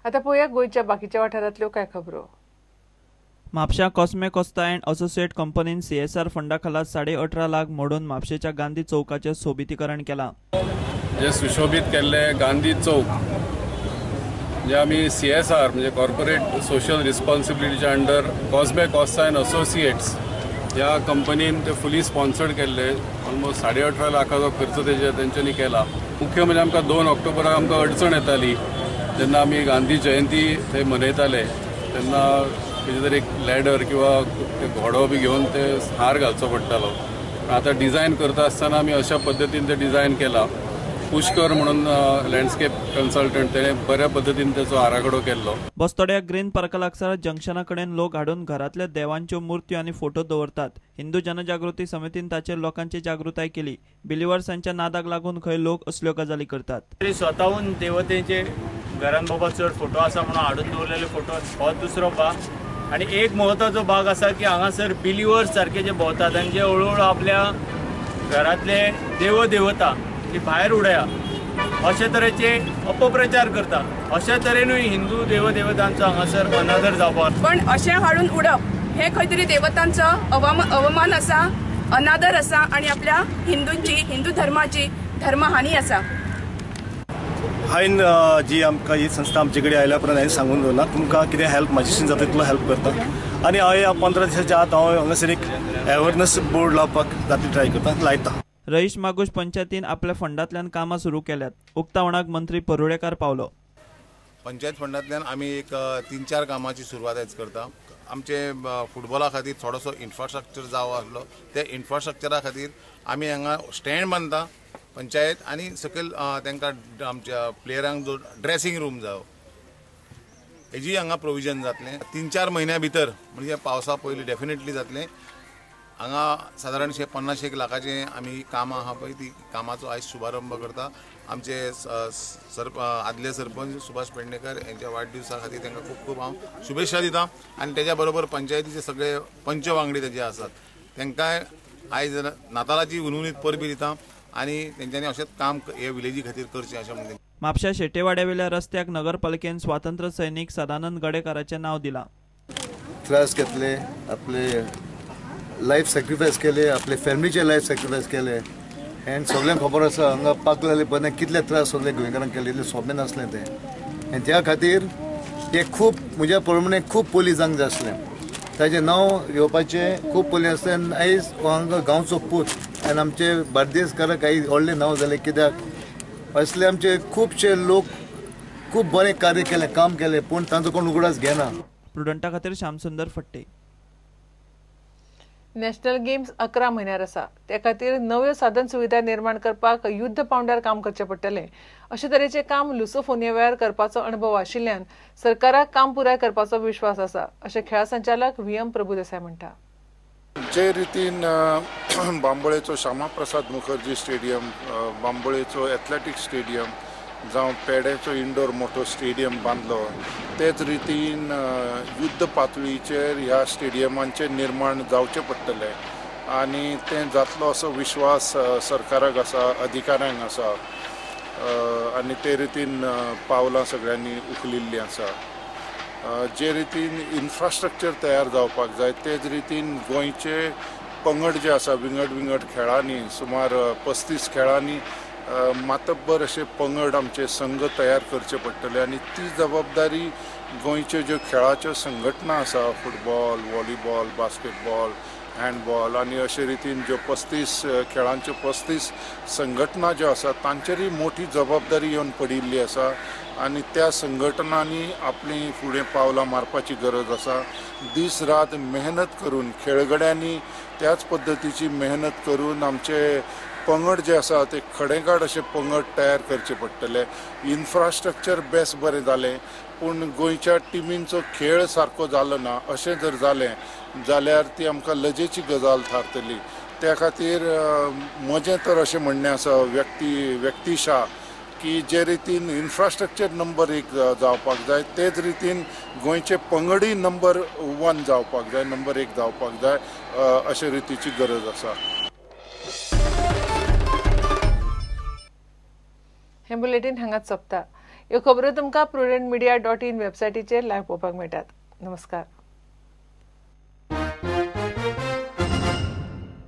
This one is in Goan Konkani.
आतां पळोवया गोंयच्या बाकीच्या वाठारांतल्यो कांय खबरो. म्हापशा कॉस्मे कॉस्ता अँड असोसिएट कंपनीन सीएसआर फंडा खाला 18.5 लाख मोडून म्हापशेच्या गांधी चौकाचें सोबितीकरण केलां. जे सुशोभीत केल्ले गांधी चौक जे आमी सीएसआर म्हणजे कॉर्पोरेट सोशल रिस्पॉन्सिबिलिटीच्या under Cosme Costa and associates ह्या कंपनीन ते फुली स्पॉन्सर्ड केल्ले. ऑलमोस्ट 18.5 लाखाचो खर्च तेजे तेंच्यांनी केला. मुख्य म्हणजे आमकां 2 ऑक्टोबराक आमकां अडचण येताली जेन्ना आमी गांधी जयंती थंय मनयताले तेन्ना खंयचे तरी एक लॅडर किंवा घोडो बी घेवन ते हार घालचो पडटालो. आतां डिझायन करता आसतना आमी अशा पद्दतीन ते डिझायन केला. पुष्कर म्हणून लँडस्केप कन्सल्टंट तेणें बऱ्या पद्दतीन तेचो आराखडो केल्लो. बस्तोड्या ग्रीन पार्का लागसार जंक्शना कडेन लोक हाडून घरांतल्या देवांच्यो मूर्त्यो आनी फोटो दवरतात. हिंदू जनजागृती समितीन ताचेर लोकांची जागृताय केली. बिलिवर्सांच्या नादाक लागून खंय लोक असल्यो गजाली करतात. स्वताहून देवतेचे घरान बाबा चड फोटो आसा म्हणून हाडून दवरलेले फोटो हो दुसरो भाग. आनी एक म्हत्वाचो भाग आसा की हांगासर बिलिवर्स सारके जे भोंवतात आनी जे हळूहळू आपल्या घरांतले देव देवता ती भायर उडया अशे तरेचे अपप्रचार करता. अशे तरेनूय हिंदू देवदेवतांचो हांगासर अनादर जावपाक. पण अशें हाडून उडप हें खंय तरी देवतांचो अवमान आसा, अनादर आसा आनी आपल्या हिंदूंची हिंदू धर्माची धर्महानी आसा. हांवें जी आमकां ही संस्था आमचे कडेन आयल्या उपरांत हांवें सांगून दवरलां तुमकां कितें हेल्प म्हाजेशीन जाता तितलो हेल्प करता. आनी हांव ह्या 15 दिसाच्या आत हांव हांगासर एक अवेरनस बोर्ड लावपाक जातली ट्राय करता लायता. रईश मागूश पंचायतीन आपल्या फंडांतल्यान कामां सुरू केल्यात. उक्तावणाक मंत्री परुळेकार पावलो. पंचायत फंडांतल्यान आमी एक 3-4 कामाची सुरवात आयज करता. आमचे फुटबॉला खातीर थोडोसो इन्फ्रास्ट्रक्चर जावो आसलो त्या इन्फ्रास्ट्रक्चरा खातीर आमी हांगा स्टँड बांदता पंचायत आनी सकयल तांकां आमच्या प्लेयरांक जो ड्रेसिंग रूम जावो हेजी हांगा प्रोविजन जातलें. 3-4 म्हयन्या भितर म्हणजे पावसा पयलीं डेफिनेटली जातलें. हांगा सादारणशे 50 लाखाचें आमी कामां आहा पळय ती कामाचो आयज शुभारंभ करता. आमचे आदले सरपंच सुभाष पेडणेकर यांच्या वाडदिवसा खातीर तांकां खूब खूब हांव शुभेच्छा दिता. आनी तेज्या बरोबर पंचायतीचे सगळे पंच वांगडी तेजे आसात तांकांय आयज नातालाची हुनहुनीत परबी दिता आनी तेंच्यांनी अशेंच काम हे विलेजी खातीर करचें अशें म्हणून. म्हापशा शेटेवाड्यावेल्या रस्त्याक नगरपालिकेन स्वातंत्र्य सैनिक सदानंद गडेकाराचें नांव दिलां. त्रास घेतले, आपले लायफ सॅक्रिफायस केले, आपले फॅमिलीचे लायफ सॅक्रिफायस केले. आनी सगळ्यांक खबर आसा हांगा पाकलेले पळय कितले त्रास सगळे गोंयकारांक केले, इतलें सोंपें नासलें तें. आनी त्या खातीर ते खूब म्हज्या प्रमाणे खूब पयलीं जावंक जाय आसलें, ताजें नांव घेवपाचें खूब पयलीं आसलें. आनी आयज हांगा गांवचो पूत आनी आमचे बार्देसकाराक आयज व्हडलें नांव जालें कित्याक असले आमचे खुबशे लोक खूब बरें कार्य केलें, काम केलें, पूण तांचो कोण उगडास घेना. प्रुडंटा खातीर श्यामसुंदर फट्टे. नॅशनल गेम्स 11 म्हयन्यार आसा, त्या खातीर नव्यो साधन सुविधा निर्माण करपाक युद्ध पावंड्यार काम करचें पडटलें. अशे तरेचें काम लुसोफोनिया वेळार करपाचो अणभव आशिल्ल्यान सरकाराक काम पुराय करपाचो विश्वास आसा अशें खेळां संचालक व्ही एम प्रभुदेसाय म्हणटा. जे रितीन बांबोळेचो श्यामाप्रसाद मुखर्जी स्टेडियम, बांबोळेचो एथलेटिक्स स्टेडियम जावं पेड्याचो इंडोर मोठो स्टेडियम बांदलो तेच रितीन युद्ध पातळीचेर ह्या स्टेडियमांचें निर्माण जावचें पडटलें आनी तें जातलो असो विश्वास सरकाराक आसा, अधिकाऱ्यांक आसा आनी ते रितीन पावलां सगळ्यांनी उखलिल्लीं आसा. जे रितीन इन्फ्रास्ट्रक्चर तयार जावपाक जाय तेच रितीन गोंयचे पंगड जे आसा विंगड विंगड खेळांनी सुमार 35 खेळांनी मातब्बर अशे पंगड आमचे संघ तयार करचे पडटले आनी ती जबाबदारी गोंयच्यो ज्यो खेळाच्यो संघटना आसा फुटबॉल, व्हॉलीबॉल, बास्केटबॉल, हँडबॉल आनी अशे रितीन ज्यो 35 खेळांच्यो 35 संघटना ज्यो आसा तांचेरूय मोठी जबाबदारी येवन पडिल्ली आसा आनी त्या संघटनांनी आपली फुडें पावलां मारपाची गरज आसा. दीस रात मेहनत करून खेळगड्यांनी त्याच पद्दतीची मेहनत करून आमचे पंगड जे आसा ते खडेगाड अशे पंगड तयार करचे पडटले. इन्फ्रास्ट्रक्चर बेस बरें जालें पूण गोंयच्या टिमींचो खेळ सारको जालो ना अशें जर जालें जाल्यार ती आमकां लजेची गजाल थारतली. त्या खातीर म्हजें तर अशें म्हणणें आसा व्यक्तिशा की जे रितीन इन्फ्रास्ट्रक्चर नंबर 1 जावपाक जाय तेच रितीन गोंयचे पंगडूय नंबर 1 जावपाक जाय, नंबर 1 जावपाक जाय अशे रितीची गरज आसा. हें बुलेटीन हांगाच सोंपता. ह्यो खबरो तुमकां prudentmedia.in वेबसायटीचेर लायव्ह पळोवपाक मेळटात. नमस्कार.